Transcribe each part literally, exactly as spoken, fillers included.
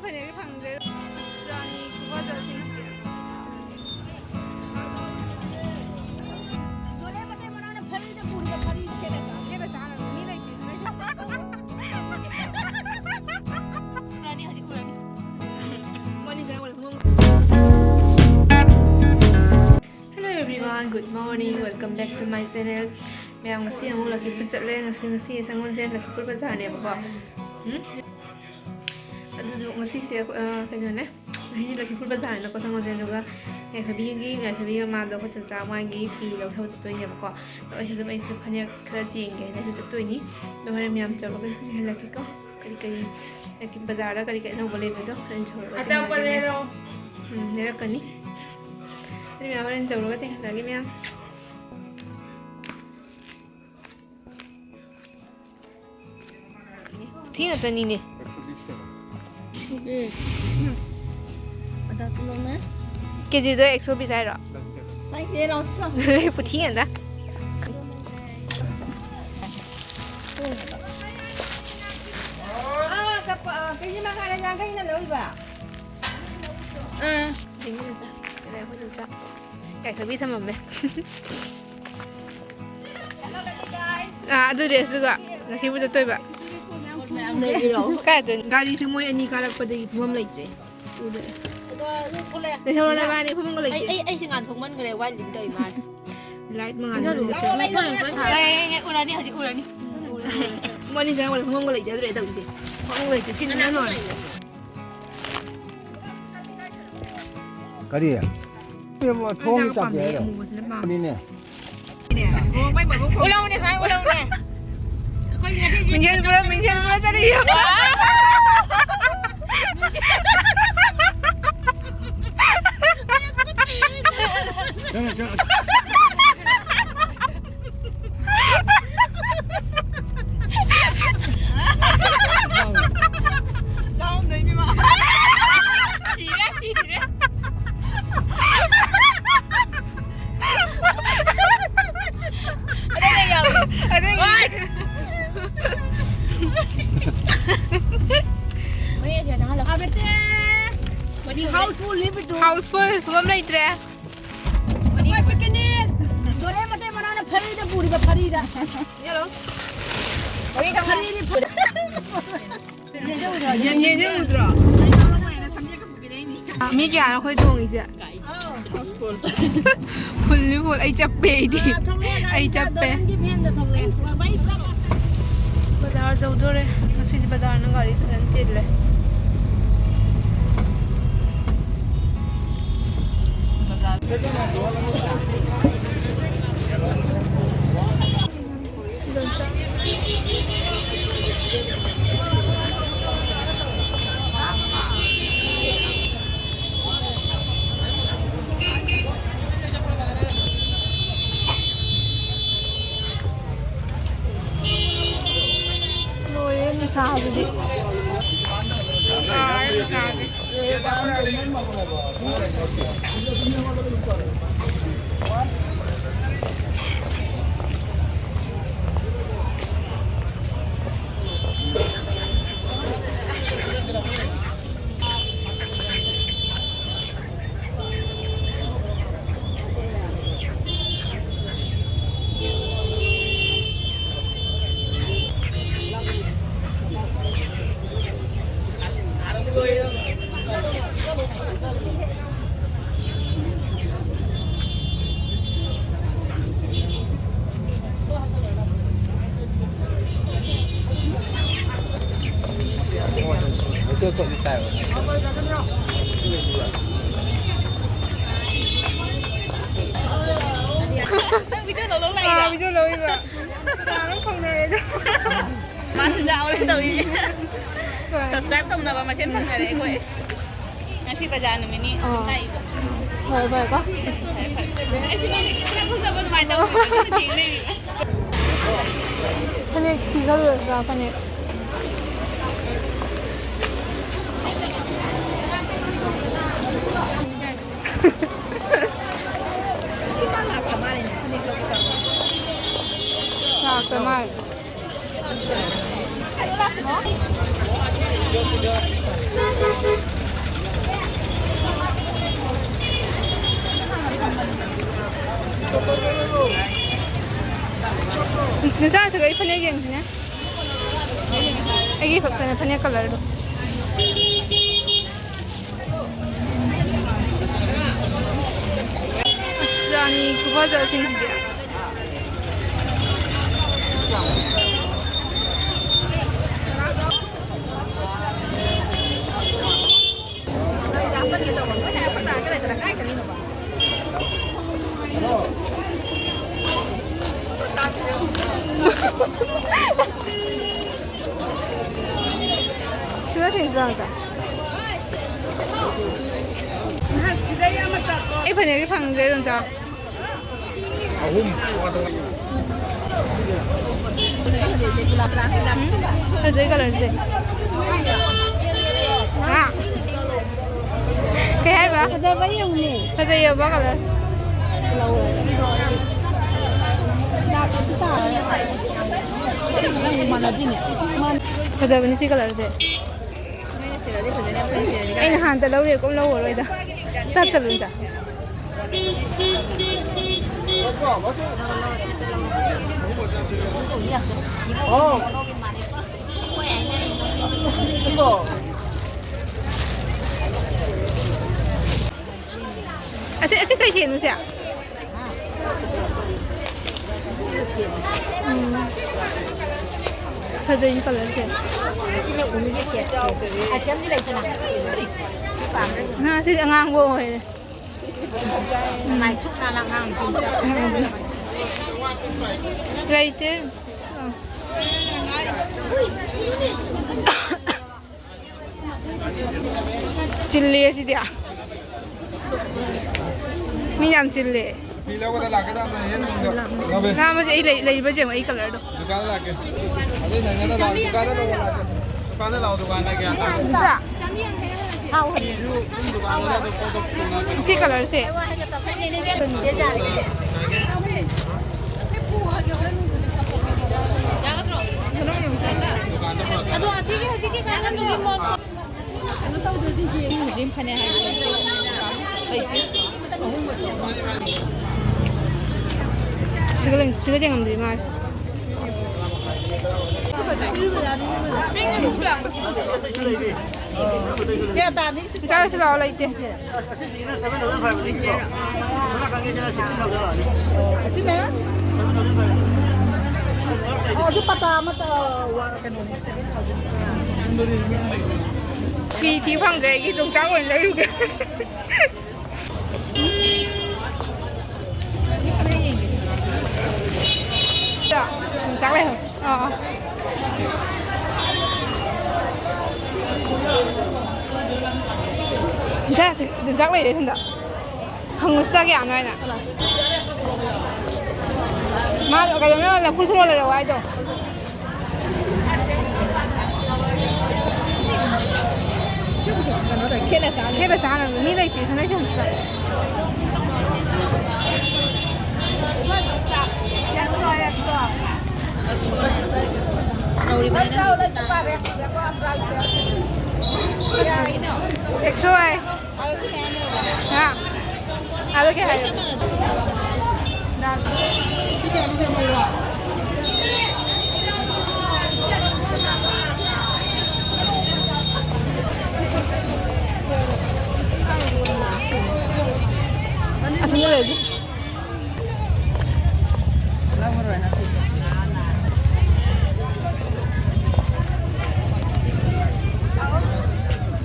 ꯐꯅꯦꯛꯁꯦ ꯐꯪꯗ꯭ꯔꯦ꯫ ꯔꯥꯅꯤ ꯈꯨꯐꯖꯁꯤꯡꯁꯤꯗꯤ꯫ ꯂꯣꯏꯔꯦ, ꯃꯇꯩ ꯃꯅꯥꯎꯅ ꯐꯔꯤꯗ ꯄꯨꯔꯤꯕ ꯐꯔꯤ ꯈꯦꯠꯅ ꯆꯥ-, ꯈꯦꯠꯅ ꯆꯥꯅꯕ ꯃꯤ ꯂꯩꯇꯦ꯫ ꯎꯔꯅꯤ, ꯍꯧꯖꯤꯛ ꯎꯔꯅꯤ꯫ ꯃꯣꯏꯅꯤ ꯆꯪꯉꯛꯄꯗ ꯈꯪꯉꯝꯒꯅꯤ꯫ Hello everyone, good morning, welcome back to my channel. ꯃꯌꯥꯝ, ꯉꯁꯤ ꯑꯃꯨꯛ ꯂꯛꯈꯤꯄꯨꯔ ꯆꯠꯂꯦ꯫ ꯉꯁꯤ, ꯉꯁꯤ ꯁꯪꯒꯣꯜꯁꯦꯟ ꯂꯛꯈꯤꯄꯨꯔ ꯕꯖꯥꯔꯅꯦꯕꯀꯣ꯫ ꯎꯝ? ꯑꯗꯨꯗꯣ ꯉꯁꯤꯁꯦ, ꯑ, ꯀꯩꯅꯣꯅꯦ, ꯉꯁꯤꯁꯦ ꯂꯛꯈꯤꯄꯨꯔ ꯕꯖꯥꯔꯅꯤꯅꯀꯣ, ꯁꯪꯒꯣꯜꯁꯦꯟ, ꯑꯗꯨꯒ ꯌꯥꯏꯐꯕꯤꯒꯤ, ꯌꯥꯏꯐꯕꯤꯒ ꯃꯥꯗꯣ ꯑꯩꯈꯣꯏ ꯆꯆꯥ ꯃꯥꯒꯤ ꯐꯤ ꯂꯧꯊꯕ ꯆꯠꯇꯣꯏꯅꯦꯕꯀꯣ꯫ ꯑꯗꯣ ꯑꯩꯁꯨ ꯑꯗꯨꯝ, ꯑꯩꯁꯨ ꯐꯅꯦꯛ ꯈꯔ ꯆꯦꯟꯒꯦ ꯍꯥꯏꯅ ꯑꯩꯁꯨ ꯆꯠꯇꯣꯏꯅꯤ꯫ ꯑꯗꯣ ꯍꯣꯔꯦꯟ ꯃꯌꯥꯝ ꯆꯠꯂꯒ ꯌꯦꯡꯍꯜꯂꯛꯀꯦꯀꯣ, ꯀꯔꯤ ꯀꯔꯤ ꯂꯛꯈꯤ-, ꯕꯖꯥꯔꯗ ꯀꯔꯤ ꯀꯔꯤ ꯑꯅꯧꯕ ꯂꯩꯕꯗꯣ ꯍꯣꯔꯦꯟ ꯆꯠꯂꯒ ꯑꯆꯥꯄꯣꯠ ꯌꯦꯡꯍꯜꯂꯛꯀꯦ꯫ ꯂꯩꯔꯣ꯫ ꯎꯝ, ꯂꯩꯔꯛꯀꯅꯤ꯫ ꯑꯗꯨ ꯃꯌꯥꯝ ꯍꯣꯔꯦꯟ ꯆꯠꯂꯒ ꯊꯦꯡꯅꯔꯒꯦ ꯃꯌꯥꯝ꯫ ꯊꯤ ꯉꯥꯛꯇꯅꯤꯅꯦ꯫ ꯎꯝ꯫ ꯑꯗꯥ ꯀꯤꯂꯣꯅꯦ? ꯀꯦꯖꯤꯗ ꯑꯦꯛꯁꯣ ꯄꯤꯁ ꯍꯥꯏꯔꯣ? ꯂꯩꯇꯦ, ꯂꯥꯎꯁꯤ ꯂꯥꯎ꯫ ꯄꯨꯊꯤ ꯉꯥꯛꯇ꯫ ꯑꯥ, ꯆꯞꯄ-, ꯑꯥ, ꯀꯦꯖꯤ ꯃꯈꯥꯏꯗ ꯌꯥꯡꯈꯩꯅ ꯂꯧꯔꯤꯕ? ꯑꯥ꯫ ꯌꯦꯡꯉꯤꯅꯦ ꯆꯥ꯫ ꯁꯤꯗ ꯑꯩꯈꯣꯏꯁꯨ ꯆꯥ꯫ ꯌꯥꯏꯐꯕꯤ ꯊꯝꯃꯝꯃꯦ꯫ ꯑꯥ, ꯑꯗꯨ ꯗ꯭ꯔꯦꯁꯇꯨꯒ ꯂꯛꯈꯤꯄꯨꯔ ꯆꯠꯇꯣꯏꯕ꯫ ꯀꯥꯏ ꯆꯠꯇꯣꯏꯅꯣ? ꯒꯥꯔꯤꯁꯦ ꯃꯣꯏ ꯑꯅꯤ ꯀꯥꯔꯛꯄꯗꯒꯤ ꯐꯝꯐꯝ ꯂꯩꯇ꯭ꯔꯦ꯫ ꯎꯗ꯭ꯔꯦ꯫ ꯂꯩꯍꯧꯔꯣ ꯅꯕꯥꯅꯤ, ꯐꯝꯐꯝꯒ ꯂꯩꯇꯦ꯫ ꯑꯩ, ꯑꯩ, ꯑꯩꯁꯦ ꯉꯥꯟꯊꯣꯛꯃꯟꯈ꯭ꯔꯦ, ꯋꯥꯠꯂꯤ ꯇꯧꯔꯤ ꯃꯥꯜꯂꯦ꯫ ꯂꯥꯏꯠ ꯃꯉꯥꯜ ꯂꯧꯔꯣ, ꯂꯧꯔꯣ, ꯂꯧꯔꯣ, ꯂꯧꯔꯣ꯫ ꯑꯦ, ꯑꯦ, ꯑꯦ, ꯎꯔꯅꯤ, ꯍꯧꯖꯤꯛ ꯎꯔꯅꯤ꯫ ꯃꯣꯏ ꯑꯅꯤ ꯆꯪꯉꯛꯄꯗ ꯐꯝꯐꯝꯒ ꯂꯩꯖꯗ꯭ꯔꯦ ꯇꯧꯔꯤꯁꯦ꯫ ꯐꯝꯐꯝꯒ ꯂꯩꯇꯦ, ꯆꯤꯟꯕꯅ ꯂꯣꯏꯔꯦ꯫ ꯀꯔꯤ? ꯏꯕꯦꯝꯃ, ꯊꯣꯡ ꯆꯥꯛꯄꯤ ꯍꯥꯏꯔꯣ? ꯑꯃꯨꯕꯁꯤꯅ ꯄꯥꯝꯃꯦ꯫ ꯄꯨꯅꯤꯅꯦ꯫ ꯎꯂꯧꯅꯦ, ꯚꯥꯏ, ꯎꯂꯧꯅꯦ꯫ ꯑꯩꯈꯣꯏ ꯉꯁꯤꯁꯦ ꯃꯤꯡꯁꯦꯜ ꯄꯨꯔ, ꯃꯤꯡꯁꯦꯜ ꯄꯨꯔ ꯆꯠꯂꯤꯌꯣ꯫ ꯆꯠꯂꯣ, ꯆꯠꯂꯣ꯫ ꯂꯥꯎꯝꯗꯣꯏꯅꯤ ꯃꯥ꯫ ꯁꯤꯔꯦ, ꯁꯤꯔꯦ꯫ ꯑꯗꯩ ꯂꯩ ꯌꯥꯎꯏ꯫ ꯑꯗꯩ ꯍꯣꯏ꯫ Housefull, ꯊꯕꯛ ꯂꯩꯇ꯭ꯔꯦ꯫ ꯑꯩꯈꯣꯏ picnic꯫ ꯗꯣꯔꯦ ꯃꯇꯩ ꯃꯅꯥꯎꯅ ꯐꯔꯤꯗ ꯄꯨꯔꯤꯕ ꯐꯔꯤꯗ꯫ ꯌꯦꯜꯂꯣ꯫ ꯐꯔꯤꯗꯤ ꯐꯔꯤ꯫ ꯌꯦꯡꯖꯧꯗ꯭ꯔꯣ? ꯃꯤ ꯀꯌꯥꯅꯣ ꯑꯩꯈꯣꯏ ꯊꯣꯡꯉꯤꯁꯦ? Full ꯅꯤ full꯫ ꯑꯩ ꯆꯞꯄꯦ ꯑꯩꯗꯤ꯫ ꯑꯩ ꯆꯞꯄꯦ꯫ ꯕꯖꯥꯔ ꯌꯧꯗꯣꯔꯦ꯫ ꯉꯁꯤꯗꯤ ꯕꯖꯥꯔꯅ ꯒꯥꯔꯤ ꯐꯖꯅ ꯆꯤꯜꯂꯦ꯫ ꯂꯣꯏꯔꯦ ꯅꯤꯁꯥꯁꯤꯗꯤ꯫ ꯂꯣꯏꯔꯦ ꯅꯤꯁꯥꯁꯤꯗꯤ꯫ ꯅꯪ video ꯂꯧ ꯂꯧ ꯂꯥꯛꯏꯔꯣ? ꯑꯥ, video ꯂꯧꯔꯤꯕ꯫ ꯀꯅꯥꯅꯣ ꯐꯪꯅꯔꯦꯗ꯫ ꯃꯥꯁꯨ ꯌꯥꯎꯔꯦ ꯇꯧꯔꯤꯁꯦ꯫ ꯍꯣꯏ꯫ Subscribe ꯇꯧꯅꯕ ꯃꯁꯦꯟ ꯐꯪꯅꯔꯦ ꯑꯩꯈꯣꯏ꯫ ꯉꯁꯤ ꯕꯖꯥꯔ ꯅꯨꯃꯤꯠꯅꯤ ꯑꯗꯨꯝ ꯑꯥ꯫ ꯂꯥꯛꯏꯕ꯫ ꯐꯔꯦ, ꯐꯔꯦ ꯀꯣ꯫ ꯐꯔꯦ, ꯐꯔꯦ꯫ ꯑꯩꯁꯨ ꯅꯪꯗꯤ ꯈꯔ ꯈꯪꯅꯕ ꯅꯨꯡꯉꯥꯏꯇꯕ ꯊꯦꯡꯅꯩꯕ꯫ ꯐꯅꯦꯛ ꯐꯤ ꯈꯜꯂꯨꯔꯁꯤꯔꯥ, ꯐꯅꯦꯛ? ꯁꯤ ꯃꯥ ꯂꯥꯛꯇ ꯃꯥꯜꯂꯦꯅꯦ, ꯐꯅꯦꯛ ꯂꯧꯕ ꯇꯧꯔꯦ꯫ ꯂꯥꯛꯇ ꯃꯥꯜꯂꯦ꯫ ꯀꯩꯅꯣ ꯂꯥꯛꯇ꯭ꯔꯤꯕꯣ? ꯀꯩꯅꯣ ꯂꯥꯛꯇ꯭ꯔꯤꯕꯣ? ꯅꯆꯥꯁꯤꯒ ꯑꯩ ꯐꯅꯦꯛ ꯌꯦꯡꯁꯤꯅꯦ꯫ ꯑꯩꯒꯤ ꯈꯛꯇꯅꯦ ꯐꯅꯦꯛ ꯀꯂꯔꯗꯣ꯫ ꯑꯁ, ꯔꯥꯅꯤ ꯈꯨꯐꯖꯁꯤꯡꯁꯤꯗꯤ꯫ ꯁꯤꯗ ꯊꯦꯡꯁꯤꯗ ꯑꯝꯇ꯫ ꯑꯩ ꯐꯅꯦꯛꯁꯦ ꯐꯪꯗ꯭ꯔꯦ ꯑꯗꯨꯝ ꯆꯥꯎ꯫ ꯑꯍꯨꯝ꯫ ꯐꯖꯩ ꯀꯂꯔꯁꯦ꯫ ꯍꯥ? ꯀꯩ ꯍꯥꯏꯕ? ꯐꯖꯕ ꯌꯦꯡꯉꯨꯅꯦ꯫ ꯐꯖꯩꯌꯦꯕ ꯀꯂꯔ꯫ ꯂꯧꯔꯣ꯫ ꯐꯖꯕꯅꯤ ꯁꯤ ꯀꯂꯔꯁꯦ꯫ ꯑꯩꯅ ꯍꯥꯟꯅ ꯂꯧꯔꯦ, ꯀꯨꯝ ꯂꯧꯔꯔꯣꯏꯗ꯫ ꯇꯞ ꯆꯠꯂꯨ ꯏꯆꯥ꯫ ꯑꯁꯤ, ꯑꯁꯤ ꯀꯩ ꯁꯦꯠꯅꯣ ꯁꯦ? ꯎꯝ꯫ ꯐꯖꯩ ꯀꯂꯔꯁꯦ꯫ ꯁꯤꯅ ꯎꯅꯤꯒꯤ ꯁꯦꯠꯁꯦ꯫ ꯑꯥꯏꯇꯦꯝꯗꯤ ꯂꯩꯇꯅ꯫ ꯁꯤ ꯄꯥꯝꯕ꯭ꯔꯥ? ꯉꯥ ꯁꯤꯗꯤ ꯑꯉꯥꯡꯕ ꯑꯣꯏꯔꯦ꯫ ꯃꯃꯥꯏ ꯁꯨꯛ ꯅꯥꯜꯂ ꯑꯉꯥꯡ ꯅꯨꯄꯤ꯫ ꯂꯩꯇꯦ꯫ ꯆꯤꯜꯂꯦ ꯁꯤꯗꯤ꯫ ꯃꯤ ꯌꯥꯝ ꯆꯤꯜꯂꯦ꯫ ꯐꯤ ꯂꯧꯕꯗ ꯂꯥꯛꯀꯗꯕꯅꯦ, ꯍꯦꯟ ꯂꯧꯕ꯫ ꯂꯥꯛꯑꯝꯃꯁꯦ꯫ ꯑꯩ ꯂꯩ-, ꯂꯩꯕ꯭ꯔꯥ ꯌꯦꯡꯉꯣ ꯑꯩ ꯀꯂꯔꯗꯣ꯫ ꯗꯨꯀꯥꯟꯗ ꯂꯥꯛꯀꯦ꯫ ꯑꯗꯨ ꯅꯪꯅ ꯂꯥꯛꯑꯣ, ꯗꯨꯀꯥꯟꯗ ꯂꯧꯕ ꯂꯥꯛꯀꯦ꯫ ꯗꯨꯀꯥꯟꯗ ꯂꯥꯛꯑꯣ, ꯗꯨꯀꯥꯟꯗ ꯒ꯭ꯌꯥꯟ ꯇꯥꯅ꯫ ꯏꯆꯥ꯫ ꯐꯤꯁꯨ ꯑꯗꯨꯝ ꯗꯨꯀꯥꯟꯗ ꯑꯗꯨꯝ ꯄꯣꯠꯇꯣ ꯄꯨꯊꯣꯛꯅꯔꯛꯀꯅꯤ꯫ ꯁꯤ ꯀꯂꯔꯁꯦ꯫ ꯑꯗꯣ ꯑꯁꯤꯒꯤ ꯍꯧꯖꯤꯛꯀꯤ ꯀꯥꯒꯟꯗꯨꯗꯤ ꯃꯣꯠ-, ꯀꯩꯅꯣ ꯇꯧꯗ꯭ꯔꯗꯤ ꯌꯦꯡꯉꯨ꯫ ꯍꯧꯖꯤꯛ ꯐꯅꯦꯛ ꯍꯥꯏꯕꯗꯣ ꯂꯩꯇꯦ꯫ ꯁꯤꯒ ꯂꯦꯡ-, ꯁꯤꯒ ꯌꯦꯡꯉꯝꯗ꯭ꯔꯤ ꯃꯥꯜꯂꯦ꯫ ꯆꯥꯔꯁꯤ ꯂꯥꯛꯑꯣ, ꯂꯩꯇꯦ꯫ ꯑꯁꯤꯅ? ꯑꯣ, ꯑꯗꯨ ꯄꯇꯥ ꯑꯃ ꯇ-, ꯋꯥ-, ꯀꯩꯅꯣꯅꯦ, seven thousand꯫ ꯐꯤ ꯊꯤ ꯐꯪꯗ꯭ꯔꯦ, ꯑꯩꯒꯤ ꯌꯣꯡꯆꯥꯛ ꯑꯣꯏꯅ ꯂꯩꯔꯨꯒꯦ꯫ ꯆꯥꯛ ꯂꯩꯍꯧ꯫ ꯑꯥ, ꯑꯥ꯫ ꯏꯟꯁꯥꯡꯁꯤ ꯌꯣꯡꯆꯥꯛ ꯂꯩꯔꯦ ꯁꯣꯝꯗ꯫ ꯍꯪꯉꯨꯁꯤꯗ ꯀꯌꯥꯅꯣ ꯍꯥꯏꯅ꯫ ꯃꯥ ꯀꯩꯅꯣꯅ ꯂꯐꯨ ꯊꯔꯣ ꯂꯩꯔꯛꯑꯣ ꯍꯥꯏꯗꯣ꯫ ꯈꯦꯠꯅ ꯆꯥꯅꯕ ꯃꯤ ꯂꯩꯇꯦ, ꯊꯅꯩ ꯁꯟꯁꯤꯗ꯫ ꯂꯧꯔꯤꯕꯅꯤꯅ ꯍꯧꯖꯤꯛ ꯇꯥꯡ꯫ ꯑꯦꯛꯁꯣ ꯍꯥꯏ꯫ ꯍꯥ? ꯑꯗꯨ ꯀꯩ ꯍꯥꯏ? ꯑꯁꯨꯝꯅ ꯂꯩꯗꯤ꯫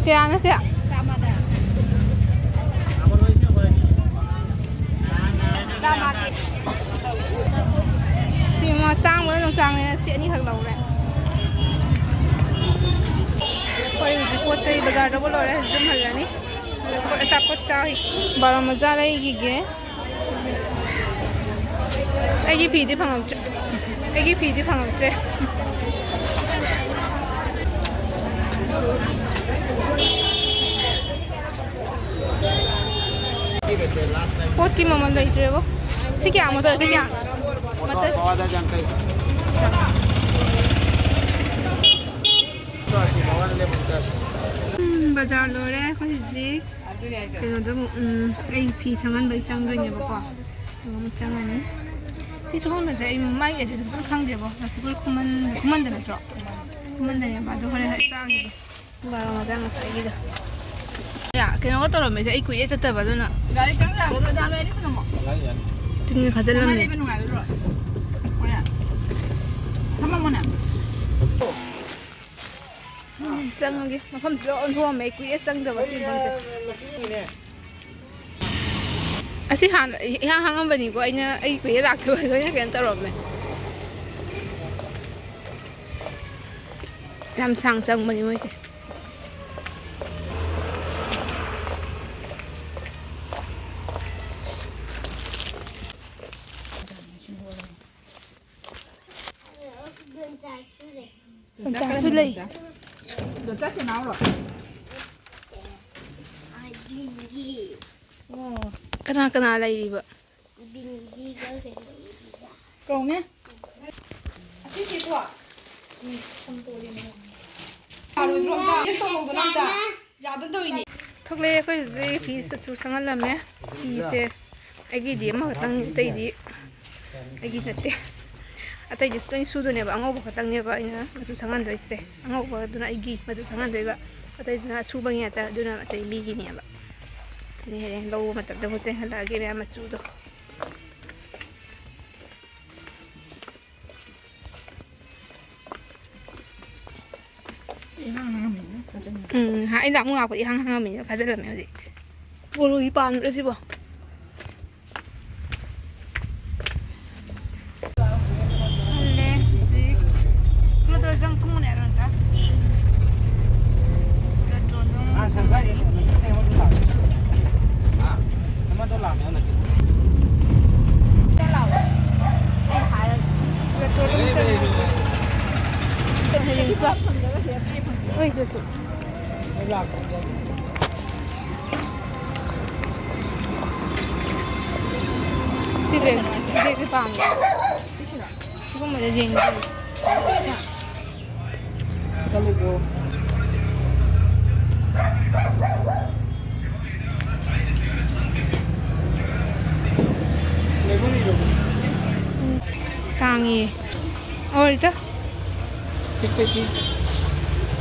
ꯀꯌꯥꯅꯣ ꯁꯤ? ꯆꯥꯝꯃꯒꯤ꯫ ꯁꯤ ꯑꯃ ꯇꯥꯡꯕꯅ ꯑꯗꯨꯝ ꯇꯥꯡꯉꯦ꯫ ꯁꯤ ꯑꯅꯤꯈꯛ ꯂꯧꯔꯦ꯫ ꯑꯩꯈꯣꯏ ꯍꯧꯖꯤꯛ ꯄꯣꯠ ꯆꯩ ꯕꯖꯥꯔ ꯇꯧꯕ ꯂꯣꯏꯔꯦ꯫ ꯍꯧꯖꯤꯛ ꯌꯨꯝ ꯍꯜꯂꯅꯤ꯫ ꯑꯗꯨꯒ ꯑꯆꯥꯄꯣꯠ ꯆꯥ-, ꯕꯥꯔꯣ ꯃꯖꯥ ꯂꯩꯈꯤꯒꯦ꯫ ꯑꯩꯒꯤ ꯐꯤꯗꯤ ꯐꯪꯉꯛꯇ꯭ꯔꯦ꯫ ꯑꯩꯒꯤ ꯐꯤꯗꯤ ꯐꯪꯉꯛꯇ꯭ꯔꯦ꯫ ꯄꯣꯠꯀꯤ ꯃꯃꯜ ꯂꯩꯇ꯭ꯔꯦꯕꯣ꯫ ꯁꯤ ꯀꯌꯥ ꯃꯣꯇꯣꯔ? ꯁꯤ ꯀꯌꯥ? ꯃꯣꯇꯣꯔ꯫ ꯎꯝ, ꯕꯖꯥꯔ ꯂꯣꯏꯔꯦ꯫ ꯑꯩꯈꯣꯏ ꯍꯧꯖꯤꯛ ꯀꯩꯅꯣꯗ ꯑꯃꯨꯛ, ꯎꯝ, ꯑꯩ ꯐꯤ ꯁꯪꯍꯟꯕꯒꯤ ꯆꯪꯗꯣꯏꯅꯦꯕꯀꯣ꯫ ꯑꯗꯨꯒ ꯑꯃꯨꯛ ꯆꯪꯉꯅꯤ꯫ ꯑꯩꯁꯨ ꯈꯪꯗꯦ, ꯑꯩ ꯃꯥꯏ ꯑꯦꯗ꯭ꯔꯦꯁ ꯈꯤꯇꯪ ꯈꯪꯗꯦꯕꯣ꯫ ꯈꯨꯃꯟ, ꯈꯨꯃꯟꯗ ꯅꯠꯇ꯭ꯔꯣ? ꯈꯨꯃꯟꯗꯅꯦꯕ꯫ ꯑꯗꯣ ꯍꯣꯔꯦꯟ ꯑꯩ ꯆꯥꯈꯤꯒꯦ꯫ ꯕꯥꯔꯣ ꯃꯆꯥ ꯉꯁꯥꯏꯒꯤꯗꯣ꯫ ꯌꯥ, ꯀꯩꯅꯣꯒ ꯇꯧꯔꯝꯃꯦꯁꯦ, ꯑꯩ ꯀꯨꯏꯔꯦ ꯆꯠꯇꯕ, ꯑꯗꯨꯅ꯫ ꯒꯥꯔꯤ ꯆꯪ ꯌꯥꯒꯗ꯭ꯔꯣ? ꯗꯥ ꯃꯦꯔꯤ ꯊꯝꯃꯣ꯫ ꯇꯤꯟꯒ ꯈꯥꯖꯤꯜꯂꯝꯃꯦ꯫ ꯂꯩꯕ ꯅꯨꯡꯉꯥꯏꯒꯗ꯭ꯔꯣ? ꯍꯣꯔꯦꯟ꯫ ꯊꯝꯃꯝꯃꯣꯅꯦ꯫ ꯎꯝ, ꯆꯪꯉꯒꯦ꯫ ꯃꯐꯝꯁꯤꯗ ꯑꯣꯟꯊꯣꯛꯑꯝꯃꯦ꯫ ꯑꯩ ꯀꯨꯏꯔꯦ ꯆꯪꯗꯕ ꯁꯤ ꯃꯐꯝꯁꯦ꯫ ꯑꯁꯤ ꯍꯥꯟꯅ ꯏꯍꯥꯡ ꯍꯥꯡꯉꯝꯕꯅꯤꯀꯣ꯫ ꯑꯩꯅ, ꯑꯩ ꯀꯨꯏꯔꯦ ꯂꯥꯛꯇꯕ꯫ ꯂꯣꯏꯅ ꯀꯩꯅꯣ ꯇꯧꯔꯝꯃꯦ꯫ ꯌꯥꯝ ꯁꯥꯡ ꯆꯪꯕꯅꯤ ꯃꯣꯏꯁꯦ꯫ ꯌꯣꯡꯆꯥꯛꯁꯨ ꯂꯩ꯫ ꯌꯣꯡꯆꯥꯛ ꯀꯅꯥꯔꯣ? ꯀꯅꯥ ꯀꯅꯥ ꯂꯩꯔꯤꯕ? ꯀꯧꯅꯦ꯫ ꯑꯁꯤꯁꯤꯀꯣ꯫ ꯌꯥꯔꯣꯏꯗ꯭ꯔꯣ ꯑꯝꯇ? Test ꯇꯧꯍꯧꯗꯅ ꯑꯝꯇ꯫ ꯌꯥꯗꯅ ꯇꯧꯔꯤꯅꯦ꯫ ꯊꯣꯛꯂꯛꯑꯦ ꯑꯩꯈꯣꯏ ꯍꯧꯖꯤꯛ꯫ ꯐꯤꯁꯦ ꯃꯆꯨ ꯁꯪꯍꯜꯂꯝꯃꯦ꯫ ꯐꯤꯁꯦ ꯑꯩꯒꯤꯗꯤ ꯑꯃꯈꯛꯇꯪ, ꯑꯇꯩꯗꯤ ꯑꯩꯒꯤ ꯅꯠꯇꯦ꯫ ꯑꯇꯩꯗꯤ ꯂꯣꯏ ꯁꯨꯗꯣꯏꯅꯦꯕ꯫ ꯑꯉꯧꯕ ꯈꯛꯇꯪꯅꯦꯕ ꯑꯩꯅ ꯃꯆꯨ ꯁꯪꯍꯟꯗꯣꯏꯁꯦ꯫ ꯑꯉꯧꯕꯗꯨꯅ ꯑꯩꯒꯤ ꯃꯆꯨ ꯁꯪꯍꯟꯗꯣꯏꯕ꯫ ꯑꯇꯩꯗꯨꯅ ꯑꯁꯨꯕ ꯉꯥꯛꯇ, ꯑꯗꯨꯅ ꯑꯇꯩ ꯃꯤꯒꯤꯅꯦꯕ꯫ ꯑꯗꯨꯅ ꯍꯌꯦꯡ ꯂꯧꯕ ꯃꯇꯝꯗ ꯑꯃꯨꯛ ꯆꯦꯟꯍꯜꯂꯛꯑꯒꯦ ꯃꯌꯥꯝ ꯃꯆꯨꯗꯣ꯫ ꯏꯍꯥꯡ ꯍꯥꯡꯉꯝꯃꯤꯅ ꯐꯖꯅ꯫ ꯎꯝ, ꯑꯩꯅ ꯑꯃꯨꯛ ꯂꯥꯛꯄꯗꯤ ꯏꯍꯥꯡ ꯍꯥꯡꯉꯝꯃꯤꯅ ꯐꯥꯖꯤꯜꯂꯝꯃꯦ ꯍꯧꯖꯤꯛ꯫ ꯕꯣꯔꯣꯏ ꯄꯥꯟꯕ꯭ꯔꯥ ꯁꯤꯕꯣ? ꯈꯜꯂꯦ ꯍꯧꯖꯤꯛ꯫ ꯀꯩꯅꯣ ꯇꯧꯔ ꯆꯪ ꯀꯨꯝꯃꯨꯅꯦ, ꯑꯔꯣꯟ ꯆꯥ꯫ ꯔꯦꯇ꯭ꯔꯣꯗꯣ ꯑꯃꯨꯛ ꯀꯨꯝꯃꯅꯤ꯫ ꯑꯃꯗꯣ ꯂꯥꯛꯑꯦ ꯍꯟꯗꯛꯀꯤ꯫ ꯁꯤꯗ ꯂꯥꯛꯑꯣ꯫ ꯑꯩ ꯍꯥꯏꯔꯒꯦ꯫ ꯔꯦꯇ꯭ꯔꯣꯗꯣ ꯑꯃꯨꯛ ꯆꯪꯉꯦ꯫ ꯍꯌꯦꯡ ꯆꯥꯛ ꯐꯪꯗ꯭ꯔꯒ ꯁꯤꯗ ꯀꯩ ꯐꯪꯗꯣꯏꯅꯣ? ꯍꯣꯏ, ꯑꯗꯨꯁꯨ꯫ ꯁꯤ ꯕꯦꯒꯁꯤ, ꯕꯦꯒꯁꯤ ꯄꯥꯝꯃꯦ꯫ ꯁꯤꯁꯤꯔꯣ? ꯁꯤꯒꯨꯝꯕꯗ ꯌꯦꯡꯒꯦ꯫ ꯆꯠꯂꯨꯕ꯭ꯔꯣ? ꯂꯩꯕ ꯍꯩꯔꯕꯣ? ꯑꯣꯏꯗ꯫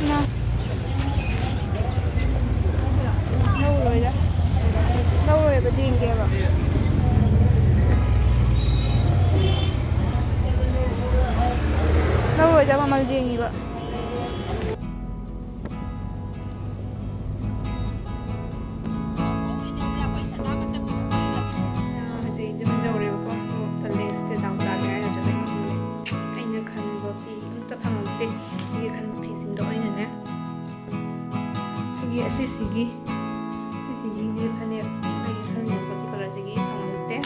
ꯅ-, ꯂꯧꯔꯣꯏꯗ꯫ ꯂꯧꯔꯣꯏꯕ, ꯌꯦꯡꯒꯦꯕ꯫ ꯂꯧꯔꯣꯏꯗ, ꯃꯃꯜ ꯌꯦꯡꯉꯤꯕ꯫ ꯍꯧꯖꯤꯛ ꯌꯨꯝ ꯌꯧꯔꯦꯕꯀꯣ꯫ ꯑꯗꯣ ꯂꯦꯁ ꯀꯩꯀꯥ ꯆꯥꯒꯦ ꯍꯥꯏꯔ ꯅꯠꯇ꯭ꯔꯒ ꯑꯩꯅ ꯈꯟꯕ ꯐꯤ ꯑꯝꯇ ꯐꯪꯉꯛꯇꯦ꯫ ꯑꯩꯒꯤ ꯈꯟꯕ ꯐꯤꯁꯤꯡꯗꯣ ꯑꯩꯅꯅꯦ, ꯑꯩꯒꯤ ꯑꯁꯤꯁꯤꯒꯤ, ꯁꯤꯁꯤꯒꯤꯗꯤ ꯐꯅꯦꯛ, ꯑꯩꯒꯤ ꯈꯟꯕ ꯁꯤ ꯀꯂꯔꯁꯤꯒꯤ ꯐꯪꯉꯛꯇꯦ꯫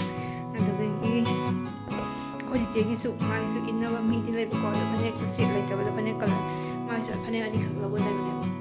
ꯑꯗꯨꯗꯒꯤ ꯑꯩꯈꯣꯏ ꯆꯤꯆꯦꯒꯤꯁꯨ, ꯃꯥꯒꯤꯁꯨ ꯏꯟꯅꯕ ꯃꯤꯗꯤ ꯂꯩꯕꯀꯣ, ꯑꯗꯣ ꯐꯅꯦꯛꯇꯨ ꯁꯦꯠ ꯂꯩꯇꯕꯗ ꯐꯅꯦꯛ ꯀꯂꯔ, ꯃꯥꯒꯤꯁꯨ ꯐꯅꯦꯛ ꯑꯅꯤꯈꯛ ꯂꯧꯒꯗꯕꯅꯦꯕ꯫